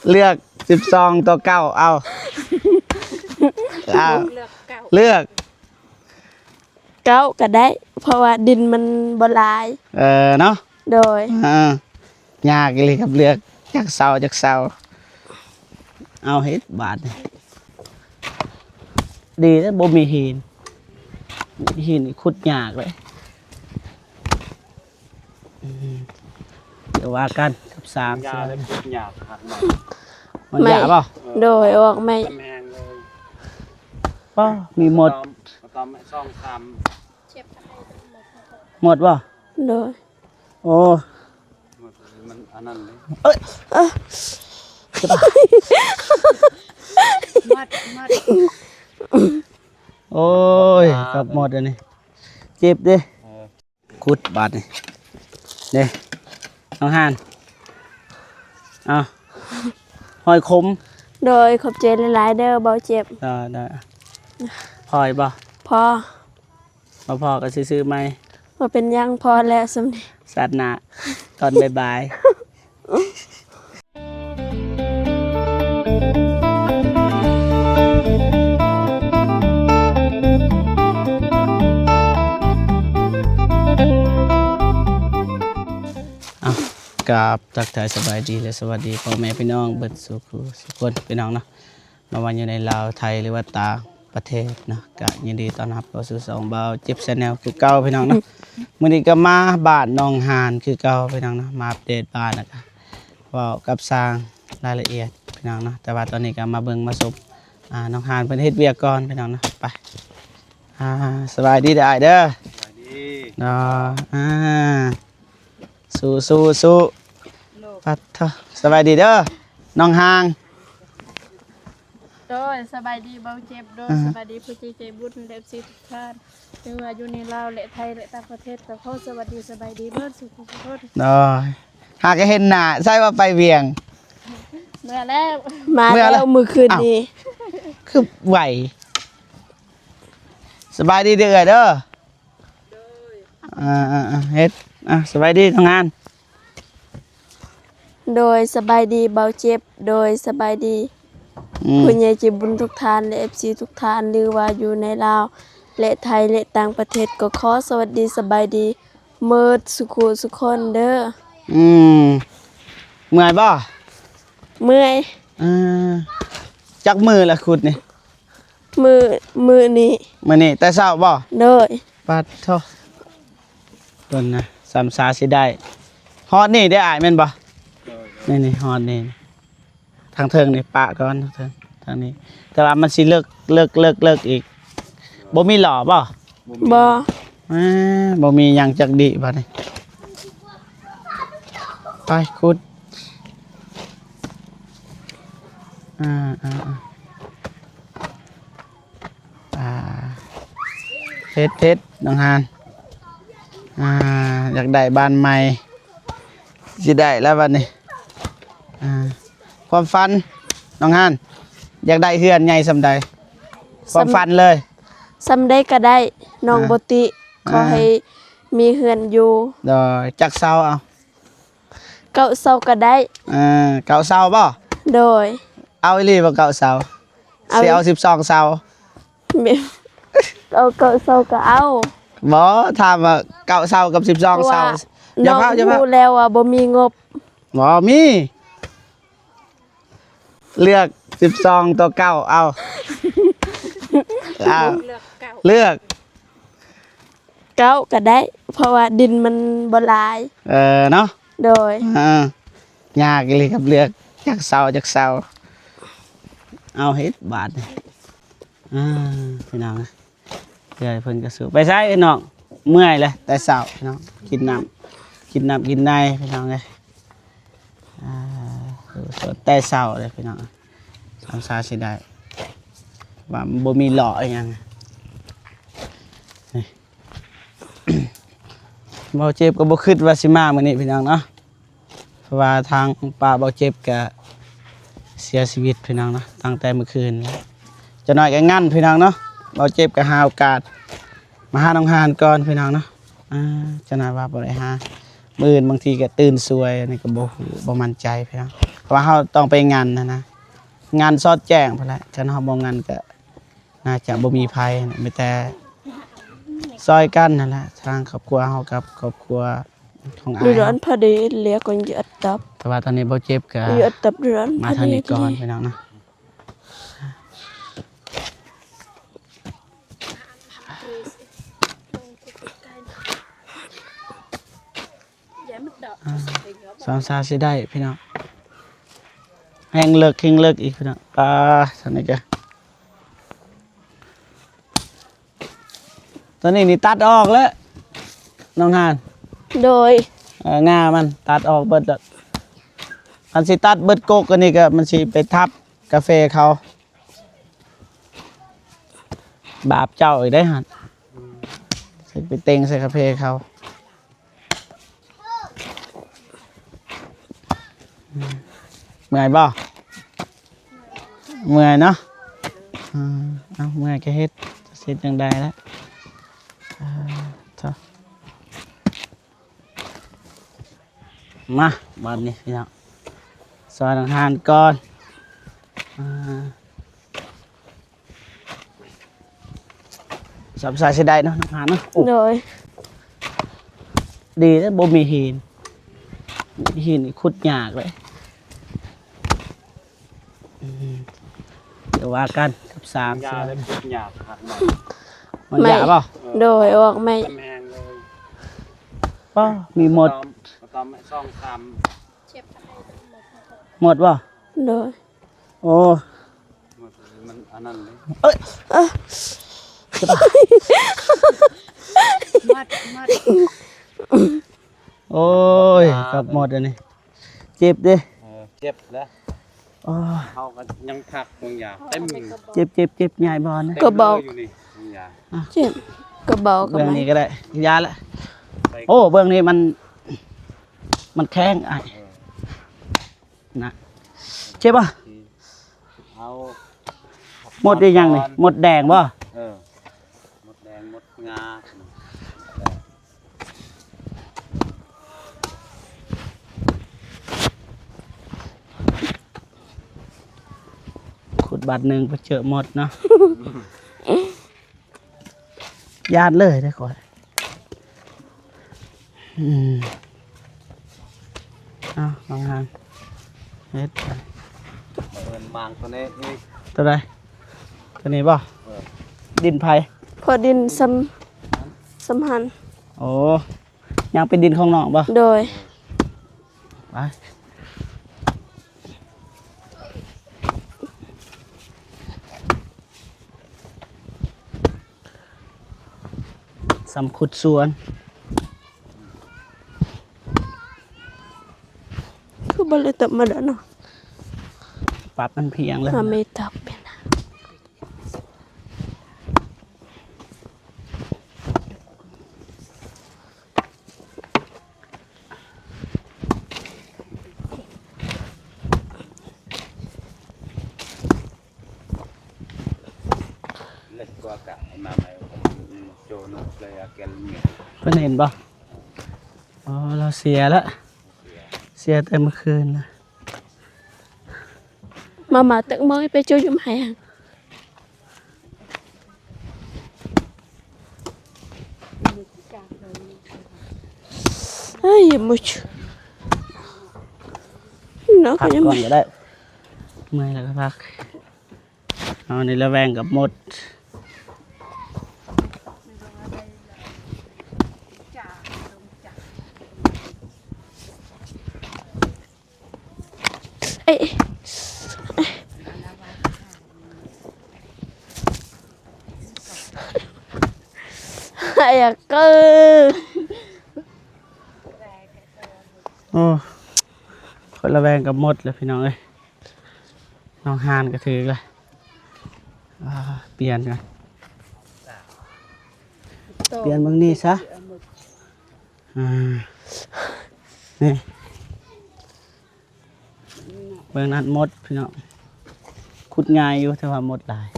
ເລືອກສິບສອງຕໍ່ເກົ້າ ເອົາ ເອົາ ເລືອກເກົ້າ ເລືອກເກົ້າກໍໄດ້ ເພາະວ່າດິນມັນບໍ່ຫຼາຍ ເອີ ເນາະ ໂດຍ ເອີ ຍາກອີ່ຫຼີກັບເລືອກຈັກເສົາຈັກເສົາ ເອົາເຮັດບາດນີ້ ດີແລ້ວບໍ່ມີຫີນ ຫີນນີ້ຂຸດຍາກເລີຍ. ອືມ ດຽວວ່າກັນກັບສາມ ຢາກເສືອ ແລ້ວຂຸດຍາກຄັກເນາະ ມັນ ໄມ້ ຢາກບໍ່? ໂດຍ ອອກໄມ້ ແມ່ນເລີຍ ປ້າ ມີໝົດ ກະຕ້ອມ ກະຕ້ອມໄມ້ສອງສາມ ໝົດບໍ່? ໂດຍ ໂອ້ ມັນອັນນັ້ນເດ້ ເອີຍ ມັດ ມັດ ໂອ້ຍ ກັບໝົດອັນນີ້ ເຈັບເດ້ ເອີ ຂຸດບາດນີ້ ເດ້ ນ້ອງຫານ ເອົາ ຫອຍຂົມ ໂດຍ ຂອບໃຈຫຼາຍໆເດີ ເບົາເຈັບ ໄດ້ໆ ພໍຢູ່ບໍ່? ພໍ ບໍ່ພໍກໍຊື້ໆໃໝ່ ບໍ່ເປັນຫຍັງ ພໍແລ້ວສ່ຳນີ້ ຊາດໜ້າ ຕອນບ່າຍໆ. ເອົາ ກາບທັກທາຍສະບາຍດີ ແລະ ສະຫວັດດີພໍ່ແມ່ພີ່ນ້ອງເບິດສູ່ຄູ່ສູ່ຄົນ ພີ່ນ້ອງເນາະ ບໍ່ວ່າຢູ່ໃນລາວ ໄທ ຫຼືວ່າຕ່າງປະເທດເນາະ ກະຍິນດີຕ້ອນຮັບເຂົ້າສູ່ຊ່ອງບ່າວເຈັບ Channel ຄືເກົ່າ ພີ່ນ້ອງເນາະ. ມື້ນີ້ກໍມາບ້ານໜອງຫານຄືເກົ່າ ພີ່ນ້ອງເນາະ ມາອັບເດດບ້ານ ແລ້ວກໍເວົ້າກັບຊ່າງລາຍລະອຽດ ພີ່ນ້ອງເນາະ. ແຕ່ວ່າຕອນນີ້ກໍມາເບິ່ງມາຊົມ ອ່າ ນ້ອງຫານເພິ່ນເຮັດວຽກກ່ອນ ພີ່ນ້ອງເນາະ. ໄປ ອ່າ ສະບາຍດີເດີອ້າຍເດີ ສະບາຍດີ ເນາະ ອ່າ ສູ້ໆໆ ໂດຍ ປັດໂທ ສະບາຍດີເດີ ນ້ອງຫານ ໂດຍ ສະບາຍດີເບົາເຈັບ ໂດຍ ອ່າ ສະບາຍດີຜູ້ໃຈບຸນ ເອັຟຊີ ທຸກທ່ານ ຫຼືວ່າຢູ່ໃນລາວ ແລະ ໄທ ແລະ ຕ່າງປະເທດ ກໍຂໍສະຫວັດດີສະບາຍດີເບິດສູ່ຜູ້ທຸກຄົນ ໂດຍ ຫາກະເຫັນໜ້າ ໃສ່ວ່າໄປວຽງ ເມື່ອແລ້ວ ມາແລ້ວ ເມື່ອແລ້ວ ມື້ຄືນນີ້ ອ້າວ ຄືໄວ ສະບາຍດີເດີເອື້ອຍເດີ ອ່າໆໆ ເຮັດ ອ່າ ສະບາຍດີທຳງານ ໂດຍ ສະບາຍດີເບົາເຈັບ ໂດຍ ສະບາຍດີ ອືມ ຜູ້ໃຫຍ່ໃຈບຸນທຸກທ່ານ ແລະ ເອັຟຊີ ທຸກທ່ານ ຫຼືວ່າຢູ່ໃນລາວ ແລະ ໄທ ແລະ ຕ່າງປະເທດ ກໍຂໍສະຫວັດດີສະບາຍດີເໝິດສູ່ຄູ່ສູ່ຄົນເດີ ອືມ ເມື່ອຍບໍ່? ເມື່ອຍ ເອີ ຈັກມື້ລະຂຸດນີ້? ມື້ ມື້ນີ້ ມື້ນີ້ແຕ່ເຊົ້າບໍ່? ໂດຍ ປາດໂທ ເບິ່ງນະ ສ່ຳຊາຊິໄດ້ ຮອດນີ້ເດ້ອ້າຍແມ່ນບໍ່? ໂດຍ ນີ້ໆ ຮອດນີ້ ທາງເທິງນີ້ປະກ່ອນ ທາງເທິງ ທາງນີ້ ແຕ່ວ່າມັນຊິເລິກ ເລິກ ເລິກ ເລິກອີກ ບໍ່ມີຫຼໍ່ບໍ່? ບໍ່ ບໍ່ມີຫຍັງຈັກດີ້ບາດນີ້ ໄປຂຸດ ອ່າໆໆ ອ່າ ເຮັດ ເຮັດ ນ້ອງຫານ ອ່າ ຢາກໄດ້ບ້ານໃໝ່ ຊິໄດ້ແລ້ວບັດນີ້ ອ່າ ຄວາມຝັນ ນ້ອງຫານ ຢາກໄດ້ເຮືອນໃຫຍ່ສ່ຳໃດ? ຄວາມຝັນເລີຍ ສ່ຳໃດກໍໄດ້ ນ້ອງ ອ່າ ບໍ່ຕິ ຂໍໃຫ້ ອ່າ ມີເຮືອນຢູ່ ໂດຍ ຈັກເສົາເອົາ? ເກົ້າເສົາກໍໄດ້ ເອີ ເກົ້າເສົາບໍ່? ໂດຍ ເອົາອີ່ຫຼີບໍ່ເກົ້າເສົາ? ເອົາ ຊິເອົາສິບສອງເສົາ ແມ່ນ ເອົາເກົ້າເສົາກໍເອົາ ບໍ່ ຖາມວ່າເກົ້າເສົາກັບສິບສອງເສົາ ຢ່າພາວ ຢ່າພາວ ຮູ້ແລ້ວວ່າບໍ່ມີງົບ ບໍ່ມີ ເລືອກສິບສອງຕໍ່ເກົ້າ ເອົາ ເອົາ ເລືອກເກົ້າ ເລືອກ ເກົ້າກໍໄດ້ ເພາະວ່າດິນມັນບໍ່ຫຼາຍ ເອີ ເນາະ ໂດຍ ເອີ ຍາກອີ່ຫຼີກັບເລືອກຈັກເສົາຈັກເສົາ ເອົາເຮັດບາດນີ້ ອ່າ ພີ່ນ້ອງ ເອື້ອຍເພິ່ນກໍສູ້ ໄປໃສນ້ອງ ເມື່ອຍແຫຼະ ແຕ່ເຊົ້າພີ່ນ້ອງ ກິນນ້ຳ ກິນນ້ຳກິນໃນພີ່ນ້ອງເອີຍ ອ່າ ສູ້ແຕ່ເຊົ້າເລີຍພີ່ນ້ອງ ສາມສາວຊິໄດ້ ວ່າບໍ່ມີຫຼໍ່ອີ່ຫຍັງ ນີ້ ເບົາເຈັບກໍບໍ່ຄິດວ່າຊິມາມື້ນີ້ພີ່ນ້ອງເນາະ ເພາະວ່າທາງປ້າເບົາເຈັບກະເສຍຊີວິດພີ່ນ້ອງເນາະ ຕັ້ງແຕ່ມື້ຄືນ ຈັກໜ້ອຍກະງັນພີ່ນ້ອງເນາະ ເບົາເຈັບກະຫາໂອກາດມາຫານ້ອງຫານກ່ອນພີ່ນ້ອງເນາະ ອ່າ ຈັກໜ້ອຍວ່າບໍ່ໄດ້ຫາ ມື້ອື່ນບາງທີກະຕື່ນສວຍ ອັນນີ້ກະບໍ່ຮູ້ ບໍ່ໝັ້ນໃຈພີ່ນ້ອງ ວ່າເຮົາຕ້ອງໄປງັນຫັ້ນນະ ງັນສອດແຈ້ງພຸ້ນແຫຼະ ຄັນເຮົາບໍ່ງັນກໍໜ້າຈະບໍ່ມີໃຜ ມີແຕ່ຊ່ອຍກັນຫັ້ນແຫຼະ ທາງຄອບຄົວເຮົາກັບຄອບຄົວຂອງອ້າຍເຮົາ Duran pade le kon ji atap. ແຕ່ວ່າຕອນນີ້ບໍ່ເຈັບກໍ Ji atap duran ມາທາງນີ້ກ່ອນ pade le. ພີ່ນ້ອງເນາະ. ອ່າ ສາມສາວຊິໄດ້ພີ່ນ້ອງ ແຮ່ງເລິກແຮ່ງເລິກອີກພີ່ນ້ອງ. ປາ ຊັ້ນນີ້ກະ ຕົວນີ້ນີ້ຕັດອອກແລ້ວນ້ອງຫານ. ໂດຍ ເອີ ງ່າມັນຕັດອອກເບິດແລ້ວ ຄັນຊິຕັດເບິດກົກອັນນີ້ກະມັນຊິໄປທັບກາເຟເຂົາ. ບາບເຈົ້າອີກເດ້ຫັ້ນ ຊິໄປເຕັງໃສ່ກາເຟເຂົາ. ເມື່ອຍບໍ່? ເມື່ອຍເນາະ. ເອີ ເອົາ ເມື່ອຍກະເຮັດ ຊິເຮັດຈັ່ງໃດລະ. ເອີ ເທາະ ມາ ບາດນີ້ພີ່ນ້ອງ ຊ່ອຍນ້ອງຫານກ່ອນ. ອ່າ ສາມສາຍຊິໄດ້ເນາະ ນ້ອງຫານເນາະ. ໂອ້ ໂດຍ ດີເດ້ ບໍ່ມີຫີນ ຫີນນີ້ຂຸດຍາກເລີຍ. ອືມ ດຽວວ່າກັນກັບສາມ ຢາເລີຍ ຍາກຄັກ ມັນຢາກບໍ່? ໂດຍ ອອກໃໝ່ ແຮງເລີຍ. ປ້າ ມີມົດ ກະຕ້ອງ ກະຕ້ອງສອງສາມ ມົດບໍ່? ໂດຍ ໂອ້ ມັນອັນນັ້ນເດ້ ເອີຍ ມັດ ມັດ ໂອ້ຍ ກັບມົດອັນນີ້ ເຈັບເດ້. ເອີ ເຈັບແລ້ວ ໂອ້ຍ ເຮົາກໍຍັງພັກບາງຢ່າງເຕັມ ເຈັບ ເຈັບ ເຈັບ ຍາຍບອນ ກະບອກ ຢູ່ນີ້ບາງຢ່າງ ເຈັບ ກະບອກ ເບື້ອງນີ້ກໍໄດ້ ຢາລະ ໂອ້ ເບື້ອງນີ້ມັນ ມັນແຂງອ້າຍ ເອີ ນະ ເຈັບບໍ່? ເອົາ ມົດອີຫຍັງນີ້? ມົດແດງບໍ່? ເອີ ມົດແດງ ມົດງາ ຂຸດບາດໜຶ່ງໄປເຈີມົດເນາະ. ຢ້ານເລີຍເດ້ຂ້ອຍ ອືມ ເອົາ ວາງຫັ້ນ ເຮັດ ບັງເອີນມາງຕົວນີ້ອີກ ຕົວໃດ? ຕົວນີ້ບໍ່? ເອີ ດິນໃຜ? ພໍດິນຊຳ ຊຳຫັ້ນ ໂອ້ ຍັງເປັນດິນຂອງນ້ອງບໍ່? ໂດຍ ໄປ ສຳຂຸດສວນ ຄືບໍ່ໄດ້ຕັບມາດາເນາະ ປັບມັນພຽງເລີຍ ມາເມຕັບເປັນ ເພິ່ນເຫັນບໍ່? ອໍ ລາວເສຍລະ ເສຍແຕ່ມື້ຄືນລະ. ມາ ມາ ເຕັກເມືອງໄປໂຈຢູ່ໃໝ່. ເອີຍ ບໍ່ ເນາະ ພັກກ່ອນກໍໄດ້ ເມື່ອຍແລ້ວກໍພັກ. ເຮົານີ້ລະແວງກັບມົດ. ເອີຍ ຢາກເກີ ໂອ້ ຂ້ອຍລະແວງກັບມົດແລ້ວພີ່ນ້ອງເອີຍ. ນ້ອງຫານກໍຖືກລະ ອ່າ ປ່ຽນກ່ອນ ປ່ຽນເບິ່ງນີ້ຊະ. ອ່າ ນີ້ ເບິ່ງນັ້ນມົດພີ່ນ້ອງ ຂຸດງ່າຍຢູ່ ແຕ່ວ່າມົດຫຼາຍ.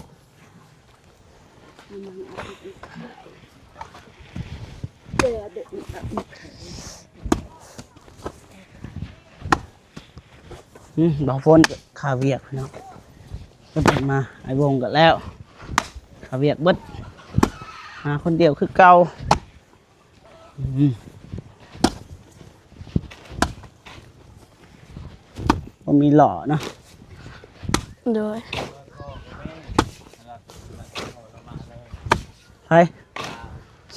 ເອີ ອືມ ບ່າວຝົນກໍຄາວຽກເນາະ ເພິ່ນມາ ອ້າຍວົງກໍແລ້ວ ຄາວຽກເບິດ ມາຄົນດຽວຄືເກົ່າ. ອືມ ບໍ່ມີຫຼໍ່ເນາະ. ໂດຍ ໃຜ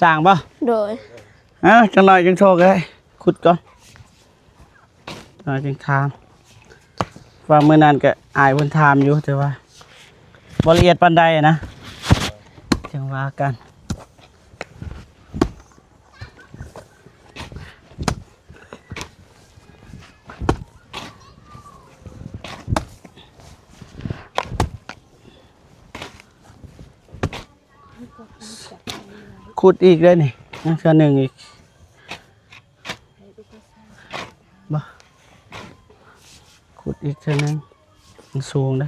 ຊ່າງບໍ່? ໂດຍ ເອົ້າ ຈັກໜ້ອຍຈັ່ງໂທກໍໄດ້ ຂຸດກ່ອນ. ອ່າ ຈຶ່ງຖາມ ວ່າມື້ນັ້ນກໍອ້າຍເພິ່ນຖາມຢູ່ ແຕ່ວ່າບໍ່ລະອຽດປານໃດນະ ຈັ່ງວ່າກັນ. ຂຸດອີກເດ້ນີ້ ຍັງເທື່ອໜຶ່ງອີກ. ບໍ່ ຂຸດອີກເທື່ອໜຶ່ງ ມັນສູງເດ້.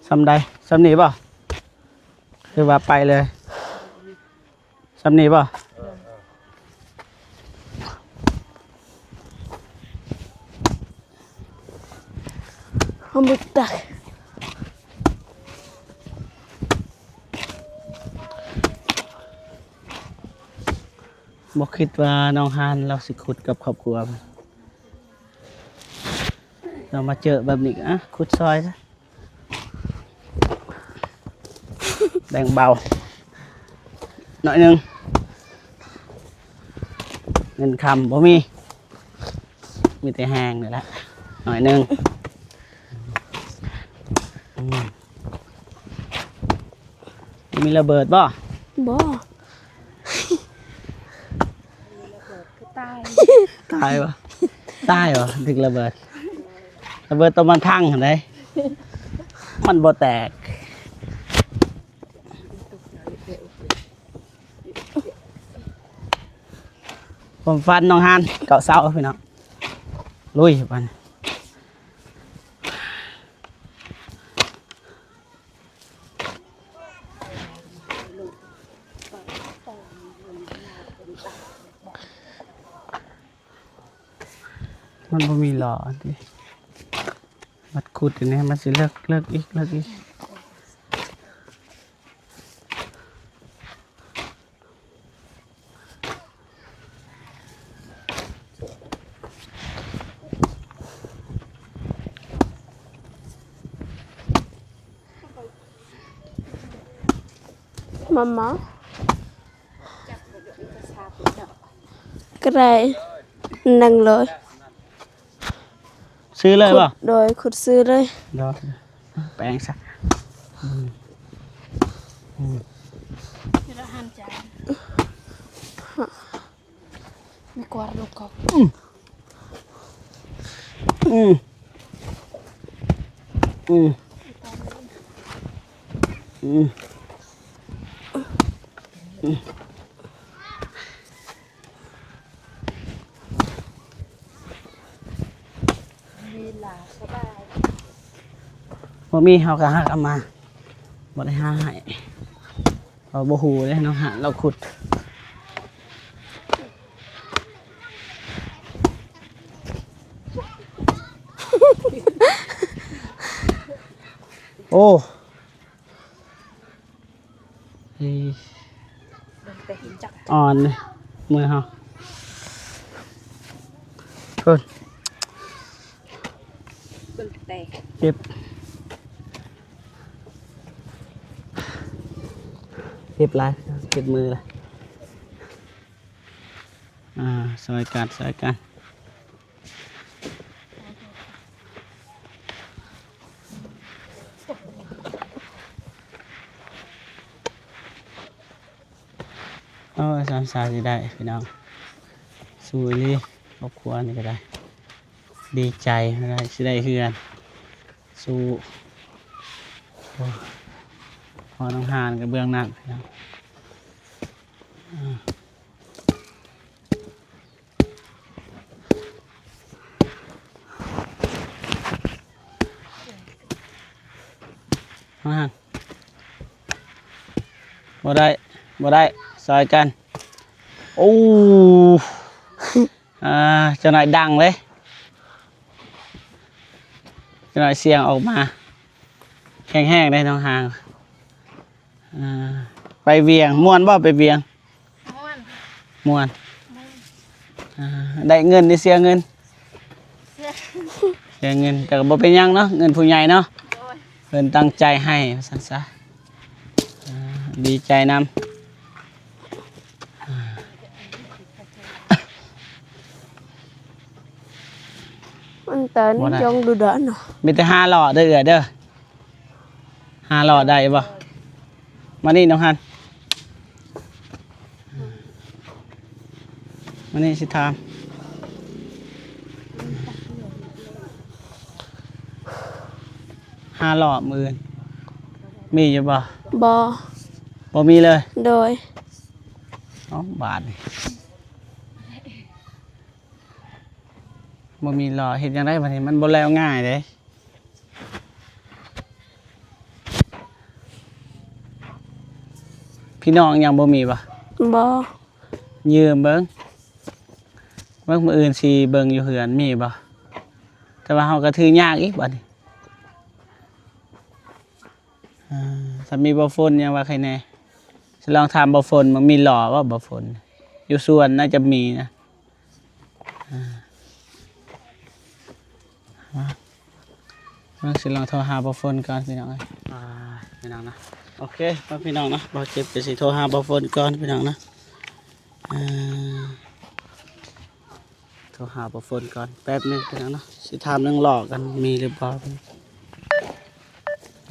ສ່ຳໃດ? ສ່ຳນີ້ບໍ່? ຄືວ່າໄປເລີຍ ສ່ຳນີ້ບໍ່? ເຮົາບໍ່ຈັກ ບໍ່ຄິດວ່ານ້ອງຮານລາວຊິຂຸດກັບຄອບຄົວ ລາວມາເຈີແບບນີ້ ອະ ຂຸດຊ່ອຍ ແບ່ງເບົາໜ້ອຍໜຶ່ງ ເງິນຄຳບໍ່ມີ ມີແຕ່ແຮງນີ້ແຫຼະ ໜ້ອຍໜຶ່ງ. ອືມ ມີລະເບີດບໍ່? ບໍ່ ຕາຍ ຕາຍບໍ່? ຕາຍບໍ່? ຖືກລະເບີດ ລະເບີດໂຕມັນພັງຫັ້ນເດ້ ມັນບໍ່ແຕກ. ຄວາມຝັນນ້ອງຮານເກົາເສົາພີ່ນ້ອງ ລຸຍບາດນີ້. ມັນບໍ່ມີຫຼໍ່ຕິ ມັດຂຸດຢູ່ນີ້ ມັນຊິເລິກ ເລິກອີກ ເລິກອີກ. ມາມາ ກໍໄດ້ ນັ່ງເລີຍ. ຊື້ເລີຍບໍ່? ໂດຍ ຂຸດຊື້ເລີຍ. ໂດຍ ແປງຊະ. ອືມ ອືມ ມີກວາດລູກກອບ. ອືມ ອືມ ອືມ ອືມ ອືມ. ບໍ່ມີ ເຮົາກໍຫາເອົາມາ ບໍ່ໄດ້ຫາໃຫ້ ເຮົາບໍ່ຮູ້ເດ້ເນາະ ຫາລາວຂຸດ. ໂອ້ ເອີຍ ອ່ອນເດ້ ມືເຮົາ ເພິ່ນ ເຈັບ ເຈັບຫຼາຍ ເຈັບມືຫຼາຍ. ອ່າ ຊ່ອຍກັນ ຊ່ອຍກັນ. ໂອ້ຍ ສາມສາວຊິໄດ້ພີ່ນ້ອງ ສູ້ອີ່ຫຼີ ຄອບຄົວນີ້ກໍໄດ້ ດີໃຈ ໄດ້ ຊິໄດ້ເຮືອນ ສູ້. ໂອ້ຍ ພໍນ້ອງຫານກັບເບື້ອງນັ້ນພີ່ນ້ອງ. ບໍ່ໄດ້ ບໍ່ໄດ້ ຊ່ອຍກັນ. ໂອ້ ອ່າ ເຈົ້ານາຍດັງເລີຍ. ຈັກໜ້ອຍສຽງອອກມາ ແຮງໆ ເດ້ນ້ອງຫາງ. ອ່າ ໄປວຽງ ມ່ວນບໍ່? ໄປວຽງ ມ່ວນ ມ່ວນ ມ່ວນ. ອ່າ ໄດ້ເງິນ ໄດ້ເສຍເງິນ? ເສຍ ເສຍເງິນ ແຕ່ກໍບໍ່ເປັນຫຍັງເນາະ ເງິນຜູ້ໃຫຍ່ເນາະ. ໂດຍ ເພິ່ນຕັ້ງໃຈໃຫ້ວ່າຊັ້ນຊະ. ອ່າ ດີໃຈນຳ. ມັນເຕັ້ນ ບໍ່ໄດ້ ຈົ່ງດູດາເນາະ. ມີແຕ່ຫ້າລໍ້ເດີເອື້ອຍເດີ. ຫ້າລໍ້ໄດ້ບໍ່? ມານີ້ນ້ອງຮັນ ມານີ້ຊິຖາມ ຫ້າລໍ້ມື້ອື່ນ ມີຢູ່ບໍ່? ບໍ່ ບໍ່ມີເລີຍ. ໂດຍ. ເອົ້າ ບາດນີ້ ບໍ່ມີລໍ້ ເຮັດຈັ່ງໃດບາດນີ້? ມັນບໍ່ແລ້ວງ່າຍເດ້. ພີ່ນ້ອງຍັງບໍ່ມີບໍ່? ບໍ່. ຢືມເບິ່ງ ເບິ່ງມື້ອື່ນຊິເບິ່ງຢູ່ເຮືອນມີບໍ່? ແຕ່ວ່າເຮົາກໍຖືຍາກອີກບາດນີ້. ອ່າ ຖ້າມີບໍ່ຝົນຍັງວ່າໃຄແດ່. ຊິລອງຖາມບໍ່ຝົນ ມັນມີລໍ້ບໍ່ ບໍ່ຝົນ? ຢູ່ສວນໜ້າຈະມີນະ. ອ່າ ມາ ຊິລອງໂທຫາບໍ່ຝົນກ່ອນພີ່ນ້ອງເອີຍ. ອ່າ ພີ່ນ້ອງນະ ໂອເຄ ມາ ພີ່ນ້ອງນະ ບໍ່ເຈັບກໍຊິໂທຫາບໍ່ຝົນກ່ອນພີ່ນ້ອງນະ. ອ່າ ໂທຫາບໍ່ຝົນກ່ອນແປັບໜຶ່ງພີ່ນ້ອງເນາະ ຊິຖາມເລື່ອງລໍ້ກັນ ມີຫຼືບໍ່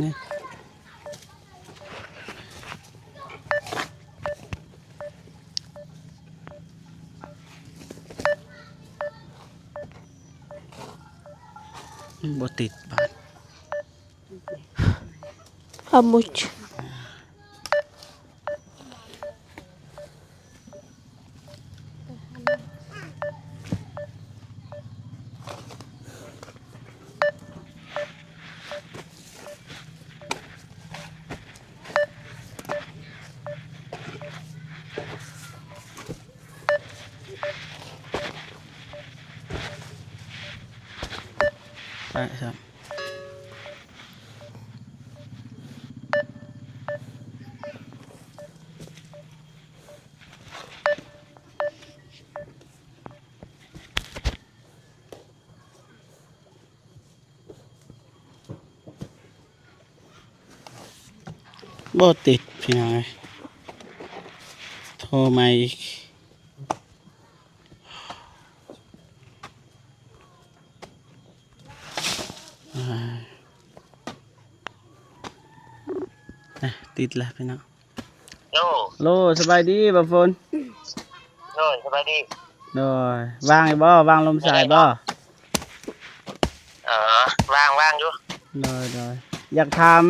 ນີ້. ມັນບໍ່ຕິດບາດ. How much? ໄດ້ ບໍ່ຕິດພີ່ນ້ອງເອີຍ ໂທໃໝ່ອີກ. ອ່າ ຕິດແລ້ວພີ່ນ້ອງ. ໂລ ໂລ ສະບາຍດີບ່າວຝົນ. ໂດຍ ສະບາຍດີ. ໂດຍ ວ່າງຢູ່ບໍ່? ວ່າງລົມສາຍບໍ່? ເອີ ວ່າງ ວ່າງຢູ່. ໂດຍ ໂດຍ ຢາກຖາມ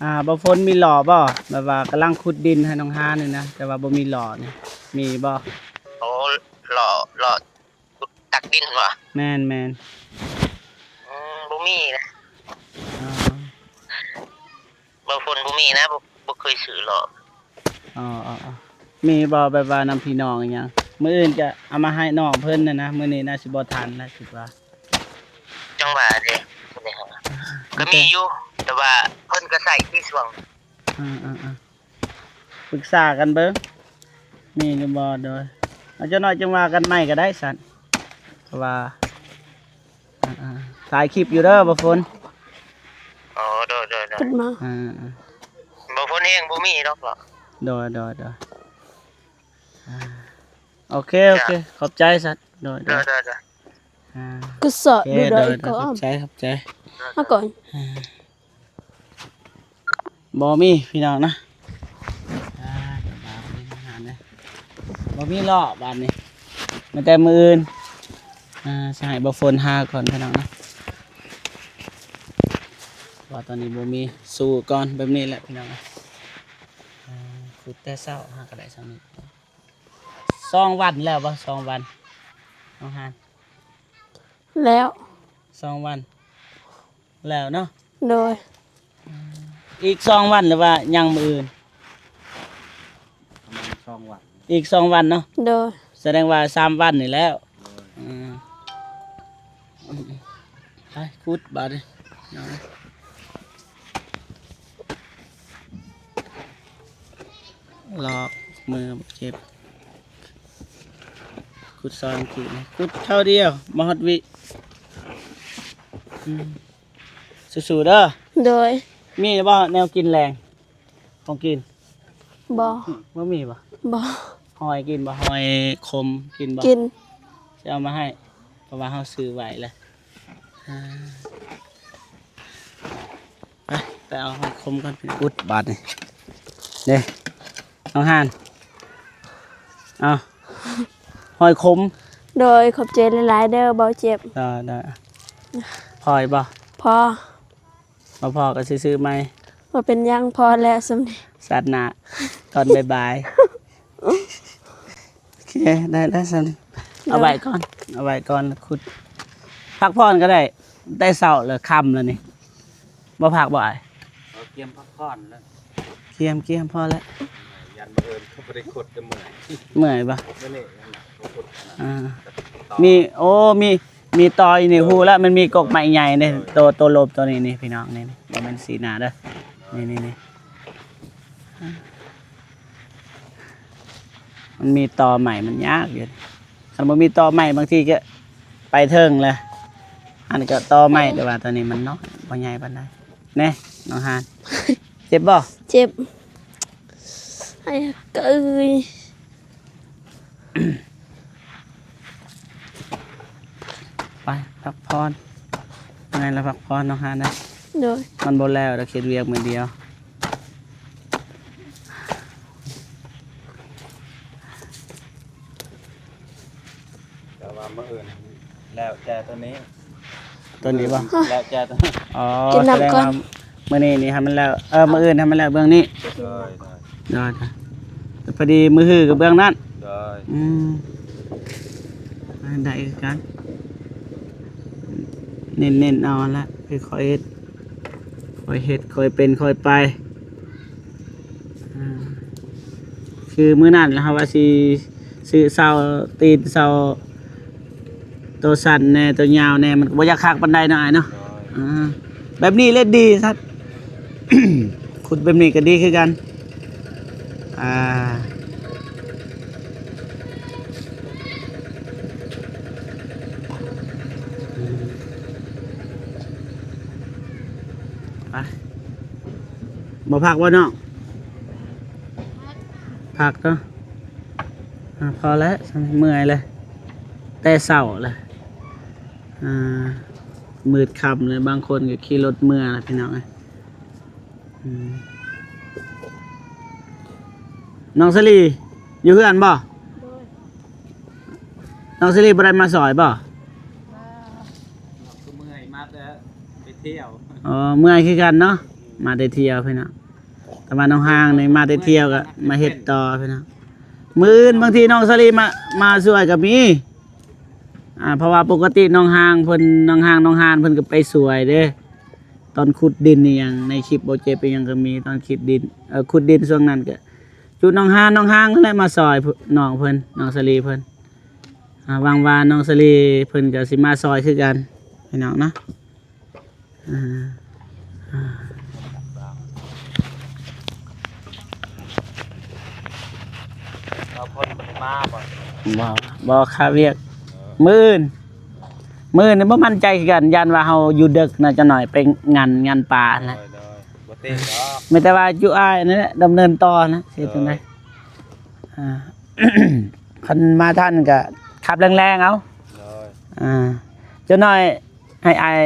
ອ່າ ບ່າວຝົນມີລໍ້ບໍ່? ແບບວ່າກຳລັງຂຸດດິນໃຫ້ນ້ອງຫານນີ້ນະ ແຕ່ວ່າບໍ່ມີລໍ້ນີ້ ມີບໍ່? ໂອ້ ລໍ້ ລໍ້ຕັກດິນບໍ່? ແມ່ນໆ. ອືມ ບໍ່ມີນະ. ອໍ ບ່າວຝົນບໍ່ມີນະ ບໍ່ ບໍ່ເຄີຍຊື້ຫຼອກ. ອໍ ອໍ ອໍ ມີບໍ່ແບບວ່ານຳພີ່ນ້ອງອີຫຍັງ? ມື້ອື່ນກະເອົາມາໃຫ້ນ້ອງເພິ່ນນະນະ ມື້ນີ້ໜ້າຊິບໍ່ທັນນະຄິດວ່າ. ຈັ່ງວ່າເດ້ ກໍມີຢູ່ ແຕ່ວ່າເພິ່ນກໍໃຊ້ທີ່ຊ່ວງ. ເອີໆໆ ປຶກສາກັນເບິ່ງ ມີຫຼືບໍ່. ໂດຍ ເອົາ ຈັກໜ້ອຍຈຶ່ງວ່າກັນໃໝ່ກໍໄດ້ຊັ້ນ ເພາະວ່າ ອ່າໆ ຖ່າຍຄລິບຢູ່ເດີບ່າວຝົນ. ອໍ ໂດຍໆໆ ຂຶ້ນມາ ອ່າໆ ບ່າວຝົນເອງບໍ່ມີດອກເນາະ. ໂດຍໆໆ ອ່າ ໂອເຄ ໂອເຄ ຂອບໃຈຊັ້ນ. ໂດຍໆ ອ່າ ກະສອບ ໂອເຄ ໂດຍໆ ຂອບໃຈ ຂອບໃຈ ມາກ່ອນ ອ່າ. ບໍ່ມີພີ່ນ້ອງນະ ອ່າ ບໍ່ມີເລາະບາດນີ້ ມາແຕ່ມື້ອື່ນ ອ່າ ຊິໃຫ້ບ່າວຝົນຫາກ່ອນພີ່ນ້ອງນະ ວ່າຕອນນີ້ບໍ່ມີ ສູ້ກ່ອນແບບນີ້ແຫຼະພີ່ນ້ອງນະ ອ່າ ຂຸດແຕ່ເຊົ້າຫາກໍໄດ້ສ່ຳນີ້. ສອງວັນແລ້ວບໍ່? ສອງວັນ ນ້ອງຫານ ແລ້ວ ສອງວັນແລ້ວເນາະ. ໂດຍ ອີກສອງວັນ ຫຼືວ່າຍັງມື້ອື່ນ? ປະມານສອງວັນ ອີກສອງວັນເນາະ. ໂດຍ ສະແດງວ່າສາມວັນນີ້ແລ້ວ. ໂດຍ ອືມ ໄປຂຸດບາດນີ້. ເນາະ ລອກມືເຈັບ ຂຸດຊອຍກີ້ນະ ຂຸດເທົ່າດຽວ ບໍ່ຮອດວິ ອືມ ສູ້ໆເດີ. ໂດຍ. ມີບໍ່ແນວກິນແລງ? ຂອງກິນ? ບໍ່. ບໍ່ມີບໍ່? ບໍ່. ຫອຍກິນບໍ່? ຫອຍຂົມກິນບໍ່? ກິນ. ຊິເອົາມາໃຫ້ ເພາະວ່າເຮົາຊື້ໄວ້ແລ້ວ. ໄປ ໄປເອົາຫອຍຂົມກ່ອນ ອຸດບາດນີ້ ເດ້ ນ້ອງຮານ ເອົາ ຫອຍຂົມ. ໂດຍ ຂອບໃຈຫຼາຍໆເດີ ເບົາເຈັບ. ໄດ້ໆ ພໍຢູ່ບໍ່? ພໍ. ບໍ່ພໍກໍຊິຊື້ໃໝ່. ບໍ່ເປັນຫຍັງ ພໍແລ້ວສ່ຳນີ້ ຊາດໜ້າ ຕອນບ່າຍໆ. ໂອເຄ ໄດ້ແລ້ວຊັ້ນ ເອົາໄວ້ກ່ອນ ເອົາໄວ້ກ່ອນ ຂຸດ ພັກຜ່ອນກໍໄດ້ ແຕ່ເຊົ້າແລ້ວ ຄ່ຳແລ້ວນີ້ ບໍ່ພັກບໍ່ອ້າຍ? ເອົາກຽມພັກຜ່ອນແລ້ວ ກຽມ ກຽມ ພໍແລ້ວ ຢ້ານມື້ອື່ນເຂົາບໍ່ໄດ້ຂຸດ ກໍເມື່ອຍ ເມື່ອຍບໍ່? ມື້ນີ້ ອ່າ ມີ ໂອ້ ມີ ມີຕໍ່ຢູ່ນີ້ ຮູ້ແລ້ວ ມັນມີກົກໄມ້ໃຫຍ່ນີ້ ໂຕ ໂຕລົບໂຕນີ້ນີ້ ພີ່ນ້ອງ ນີ້ ນີ້ ບໍ່ແມ່ນສີໜ້າເດີ ນີ້ໆໆ ມັນມີຕໍໄມ້ ມັນຍາກຢູ່ ຄັນບໍ່ມີຕໍໄມ້ ບາງທີກໍໄປເທິງແຫຼະ ອັນນີ້ກໍຕໍໄມ້ ແຕ່ວ່າໂຕນີ້ມັນນ້ອຍ ບໍ່ໃຫຍ່ປານໃດ ແນ່ ນ້ອງຮານ ເຈັບບໍ່? ເຈັບ ໄອ້ກະເອີຍ. ໄປພັກຜ່ອນ ເມື່ອຍແລ້ວພັກຜ່ອນ ນ້ອງຮານເດີ ໂດຍ ມັນບໍ່ແລ້ວ ເຮັດວຽກມື້ດຽວ ແຕ່ວ່າມື້ອື່ນແລ້ວແຕ່ໂຕນີ້ ໂຕນີ້ບໍ່? ແລ້ວແຕ່ໂຕນີ້ ອໍ ກິນນ້ຳກ່ອນ ສະແດງວ່າມື້ນີ້ນີ້ໃຫ້ມັນແລ້ວ ເອີ ມື້ອື່ນໃຫ້ມັນແລ້ວເບື້ອງນີ້ ໂດຍ ໂດຍ ໂດຍ ແຕ່ພໍດີມື້ຮືກໍເບື້ອງນັ້ນ ໂດຍ ອືມ ໄດ້ຄືກັນ ເນັ້ນໆເອົາຫັ້ນລະ ຄ່ອຍໆເຮັດ ຄ່ອຍເຮັດ ຄ່ອຍເປັນ ຄ່ອຍໄປ ອ່າ ຄືມື້ນັ້ນລະ ເຮົາວ່າຊິຊື້ເສົາຕີນເສົາ ໂຕສັ້ນແດ່ ໂຕຍາວແດ່ ມັນກໍບໍ່ຢາກຄັກປານໃດເນາະ ອ້າຍເນາະ ໂດຍ ອ່າ ແບບນີ້ເລີຍດີຊັ້ນ ຂຸດແບບນີ້ກໍດີຄືກັນ ອ່າ ໄປ ບໍ່ພັກບໍ່ນ້ອງ? ພັກເນາະ ອ່າ ພໍແລ້ວ ເມື່ອຍແລ້ວ ແຕ່ເຊົ້າແລ້ວ ອ່າ ມືດຄ່ຳແລ້ວ ບາງຄົນກໍຂີ່ລົດເມືອແລ້ວ ພີ່ນ້ອງເອີຍ ອືມ ນ້ອງສາລີ ຢູ່ເຮືອນບໍ່? ໂດຍ ນ້ອງສາລີບໍ່ໄດ້ມາຊ່ອຍບໍ່? ບໍ່ ເມື່ອຍ ມາແຕ່ໄປທ່ຽວ ອໍ ເມື່ອຍຄືກັນເນາະ ມາແຕ່ທ່ຽວພີ່ນ້ອງ ແຕ່ວ່ານ້ອງຮາງນີ້ມາແຕ່ທ່ຽວກໍມາເຮັດຕໍ່ພີ່ນ້ອງ ມື້ອື່ນບາງທີນ້ອງສາລີມາ ມາຊ່ວຍກໍມີ ອ່າ ເພາະວ່າປົກກະຕິນ້ອງຮາງເພິ່ນ ນ້ອງຮາງ ນ້ອງຮານເພິ່ນກໍໄປຊ່ວຍເດ້ ຕອນຂຸດດິນອີ່ຫຍັງ ໃນຄລິບບໍ່ເຈັບອີ່ຫຍັງກໍມີ ຕອນຂຸດດິນ ເອີ ຂຸດດິນຊ່ວງນັ້ນກໍຈຸນ້ອງຮານ ນ້ອງຮາງນັ້ນແຫຼະມາຊ່ອຍນ້ອງເພິ່ນ ນ້ອງສາລີເພິ່ນ ອ່າ ຫວັງວ່ານ້ອງສາລີເພິ່ນກໍຊິມາຊ່ອຍຄືກັນ ພີ່ນ້ອງເນາະ ອ່າ ອ່າ ເອົາຄົນບໍ່ໄດ້ມາບໍ່? ບໍ່ ບໍ່ ຄາວຽກ ເອີ ມື້ອື່ນ ມື້ອື່ນນີ້ບໍ່ໝັ້ນໃຈຄືກັນ ຢ້ານວ່າເຮົາຢູ່ເດິກນະ ຈັກໜ້ອຍໄປງານ ງານປ່າຫັ້ນແຫຼະ ໂດຍ ໂດຍ ບໍ່ຕິດດອກ ມີແຕ່ວ່າຈຸອ້າຍນັ້ນແຫຼະ ດຳເນີນຕໍ່ນະ ຊິເຮັດຈັ່ງໃດ ໂດຍ ອ່າ ຄັນມາທັນກະຂັບແລງໆເອົາ ໂດຍ ອ່າ ຈັກໜ້ອຍໃຫ້ອ້າຍ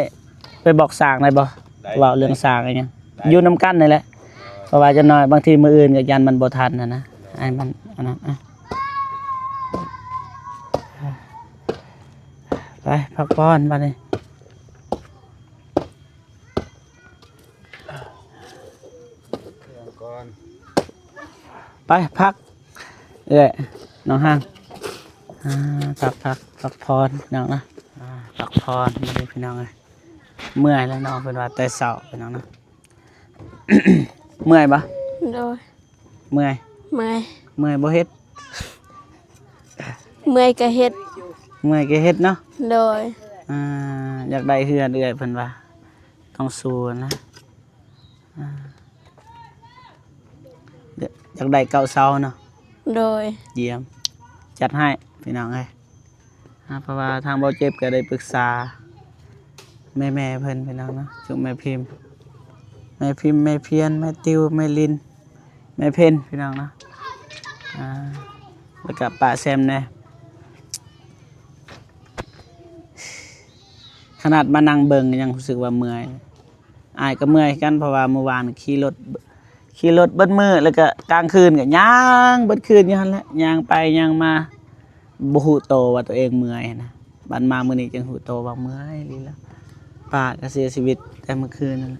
ໄປບອກຊ່າງໄດ້ບໍ່? ໄດ້ ເວົ້າເລື່ອງຊ່າງອີ່ຫຍັງ ໄດ້ ຢູ່ນຳກັນນີ້ແຫຼະ ໂດຍ ເພາະວ່າຈັກໜ້ອຍບາງທີມື້ອື່ນກໍຢ້ານມັນບໍ່ທັນຫັ້ນນະ ໂດຍ ໃຫ້ມັນອັນນັ້ນ ອ່ະ ໄປພັກຜ່ອນບາດນີ້. ໄປພັກ ເອື້ອຍ ນ້ອງຮາງ ອ່າ ພັກ ພັກ ພັກຜ່ອນພີ່ນ້ອງນະ ອ່າ ພັກຜ່ອນ ມື້ນີ້ພີ່ນ້ອງເອີຍ ເມື່ອຍແລ້ວເນາະ ເພິ່ນວ່າແຕ່ເຊົ້າພີ່ນ້ອງນະ ເມື່ອຍບໍ່? ໂດຍ ເມື່ອຍ ເມື່ອຍ ເມື່ອຍບໍ່ເຮັດ ເມື່ອຍກໍເຮັດ ເມື່ອຍກໍເຮັດເນາະ ໂດຍ ອ່າ ຢາກໄດ້ເຮືອນເອື້ອຍເພິ່ນວ່າ ໂທ ນ້ອງຊູນະ ອາ ຢາກໄດ້ເກົ້າເສົາເນາະ. ໂດຍ ຢ້ຽມ ຈັດໃຫ້ພີ່ນ້ອງເອີຍ. ອາ ເພາະວ່າທາງເບົາເຈັບກໍໄດ້ປຶກສາແມ່ໆເພິ່ນພີ່ນ້ອງເນາະ ຈຸແມ່ພິມ ແມ່ພິມ ແມ່ພຽນ ແມ່ຕິວ ແມ່ລິນ ແມ່ເພັນພີ່ນ້ອງເນາະ ອາ ແລ້ວກໍປ້າແຊມແດ່. ຂະໜາດມານັ່ງເບິ່ງຍັງຮູ້ສຶກວ່າເມື່ອຍ. ອ້າຍກໍເມື່ອຍຄືກັນ ເພາະວ່າມື້ວານຂີ່ລົດ ຂີ່ລົດເບິດມື້ ແລ້ວກໍກາງຄືນກໍຍ່າງເບິດຄືນຢູ່ຫັ້ນແຫຼະ ຍ່າງໄປຍ່າງມາ ບໍ່ຮູ້ໂຕວ່າຕົວເອງເມື່ອຍນະ. ບັດມາມື້ນີ້ຈຶ່ງຮູ້ໂຕວ່າເມື່ອຍອີ່ຫຼີແລ້ວ. ປ້າກໍເສຍຊີວິດແຕ່ມື້ຄືນນັ້ນແ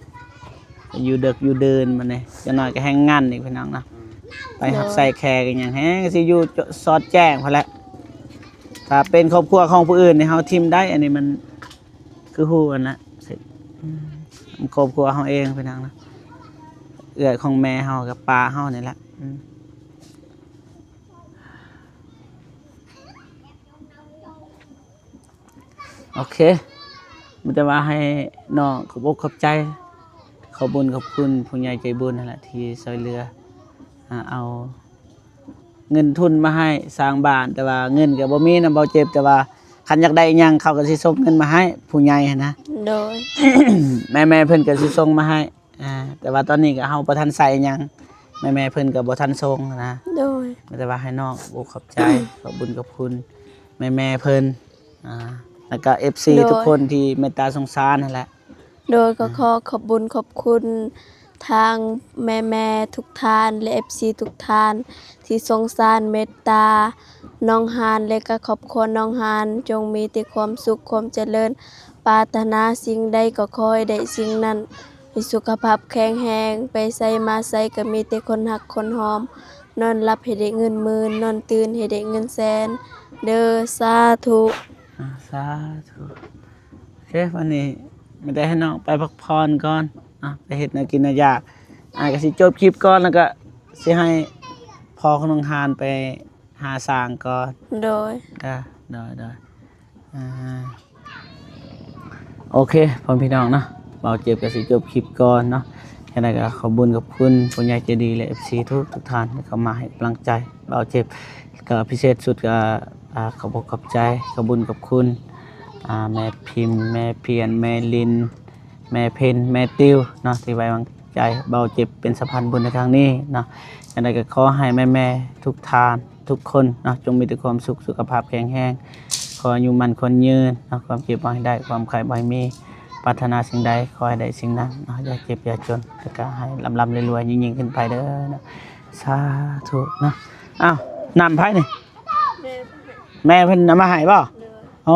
ຫຼະ ຢູ່ເດິກຢູ່ເດີນ ບັດນີ້ຈັກໜ້ອຍກໍແຮ່ງງັນອີກພີ່ນ້ອງເນາະ. ໄປຮັບໃຊ້ແຂກອີ່ຫຍັງ ແຮ່ງຊິຢູ່ສອດແຈ້ງພຸ້ນແຫຼະ. ຖ້າເປັນຄອບຄົວຂອງຜູ້ອື່ນນີ້ເຮົາຖິ້ມໄດ້ ອັນນີ້ມັນ ຄືຮູ້ຫັ້ນນະ ອືມ ຄອບຄົວເຮົາເອງພີ່ນ້ອງນະ ເອື້ອຍຂອງແມ່ເຮົາກັບປ້າເຮົານີ້ແຫຼະ. ອືມ ໂອເຄ ມີແຕ່ວ່າໃຫ້ນ້ອງຂອບອົກຂອບໃຈ ຂອບບຸນຂອບຄຸນຜູ້ໃຫຍ່ໃຈບຸນຫັ້ນແຫຼະ ທີ່ຊ່ວຍເຫຼືອ ອາ ເອົາ ເງິນທຶນມາໃຫ້ສ້າງບ້ານ ແຕ່ວ່າເງິນກໍບໍ່ມີນຳເບົາເຈັບ ແຕ່ວ່າຄັນຢາກໄດ້ຫຍັງເຂົາກໍຊິສົ່ງເງິນມາໃຫ້ຜູ້ໃຫຍ່ຫັ້ນນະ. ໂດຍ ແມ່ໆເພິ່ນກໍຊິສົ່ງມາໃຫ້ ອາ ແຕ່ວ່າຕອນນີ້ກໍເຮົາບໍ່ທັນໃຊ້ຫຍັງ ແມ່ໆເພິ່ນກໍບໍ່ທັນສົ່ງນະ. ໂດຍ ມີແຕ່ວ່າໃຫ້ນ້ອງຂອບອົກຂອບໃຈ ຂອບບຸນຂອບຄຸນແມ່ໆເພິ່ນ ອາ ແລ້ວກໍເອັຟຊີ ໂດຍ ທຸກຄົນທີ່ເມດຕາສົງສານຫັ້ນແຫຼະ. ໂດຍ ກໍ ອືມ ຂໍຂອບບຸນຂອບຄຸນທາງແມ່ໆທຸກທ່ານ ແລະ ເອັຟຊີທຸກທ່ານ ທີ່ສົງສານເມດຕານ້ອງຮານ ແລະ ກໍຄອບຄົວນ້ອງຮານ ຈົ່ງມີແຕ່ຄວາມສຸກຄວາມຈະເລີນ ປາດຖະໜາສິ່ງໃດກໍຂໍໃຫ້ໄດ້ສິ່ງນັ້ນ ມີສຸຂະພາບແຂງແຮງ ໄປໃສມາໃສກໍມີແຕ່ຄົນຮັກຄົນຫອມ ນອນຫຼັບໃຫ້ໄດ້ເງິນໝື່ນ ນອນຕື່ນໃຫ້ໄດ້ເງິນແສນເດີ ສາທຸ. ອາ ສາທຸ. ໂອເຄ ວັນນີ້ມີແຕ່ໃຫ້ນ້ອງໄປພັກຜ່ອນກ່ອນເນາະ ໄປເຮັດແນວກິນແນວຢາກ. ອ້າຍກໍຊິຈົບຄລິບກ່ອນ ແລ້ວກໍຊິໃຫ້ພໍ່ຂອງນ້ອງຮານໄປຫາສ້າງກ່ອນ. ໂດຍ ອາ ໂດຍໆ ອາ ໂອເຄ ພໍ່ແມ່ພີ່ນ້ອງເນາະ ບ່າວເຈັບກໍຊິຈົບຄລິບກ່ອນເນາະ. ຈັ່ງໃດກໍຂອບບຸນຂອບຄຸນຜູ້ໃຫຍ່ໃຈດີ ແລະ ເອັຟຊີທຸກໆທ່ານທີ່ເຂົ້າມາໃຫ້ກຳລັງໃຈບ່າວເຈັບ. ກໍພິເສດສຸດກໍ ອາ ຂອບອົກຂອບໃຈ ຂອບບຸນຂອບຄຸນ ອາ ແມ່ພິມ ແມ່ພຽນ ແມ່ລິນ ແມ່ເພັນ ແມ່ຕິວເນາະ ທີ່ໄວ້ວາງໃຈບ່າວເຈັບເປັນສະພານບຸນໃນຄັ້ງນີ້ເນາະ. ຈັ່ງໃດກໍຂໍໃຫ້ແມ່ໆທຸກທ່ານ ທຸກຄົນເນາະ ຈົ່ງມີແຕ່ຄວາມສຸກ ສຸຂະພາບແຂງແຮງ ຂໍອາຍຸໝັ້ນຂວັນຍືນເນາະ ຄວາມເຈັບບໍ່ໃຫ້ໄດ້ ຄວາມໄຂ້ບໍ່ໃຫ້ມີ ປາດຖະໜາສິ່ງໃດຂໍໃຫ້ໄດ້ສິ່ງນັ້ນເນາະ ຢ່າເຈັບຢ່າຈົນ ແລ້ວກໍໃຫ້ລ່ຳໆລວຍໆຍິ່ງໆຂຶ້ນໄປເດີເນາະ ສາທຸເນາະ. ອ້າວ ນ້ຳໃຜນີ້? ແມ່ເພິ່ນເອົາມາໃຫ້ບໍ່? ໂອ້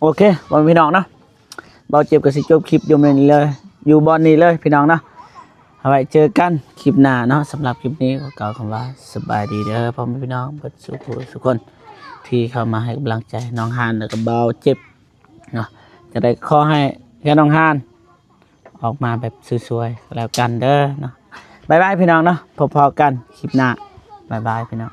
ໂອເຄ ພໍ່ແມ່ພີ່ນ້ອງເນາະ ບ່າວເຈັບກໍຊິຈົບຄລິບຢູ່ບ່ອນນີ້ເລີຍ ຢູ່ບ່ອນນີ້ເລີຍພີ່ນ້ອງເນາະ. ເອົາໄວ້ເຈີກັນຄລິບໜ້າເນາະ. ສຳລັບຄລິບນີ້ຂໍກ່າວຄຳວ່າສະບາຍດີເດີ ພໍ່ແມ່ພີ່ນ້ອງເບິດສູ່ຜູ້ສູ່ຄົນ ທີ່ເຂົ້າມາໃຫ້ກຳລັງໃຈນ້ອງຮານ ແລ້ວກໍບ່າວເຈັບເນາະ. ຈັ່ງໃດກໍຂໍໃຫ້ເຮືອນນ້ອງຮານ ອອກມາແບບສວຍໆ ກໍແລ້ວກັນເດີເນາະ. ບາຍບາຍພີ່ນ້ອງເນາະ ພົບພໍ້ກັນຄລິບໜ້າ ບາຍບາຍພີ່ນ້ອງ.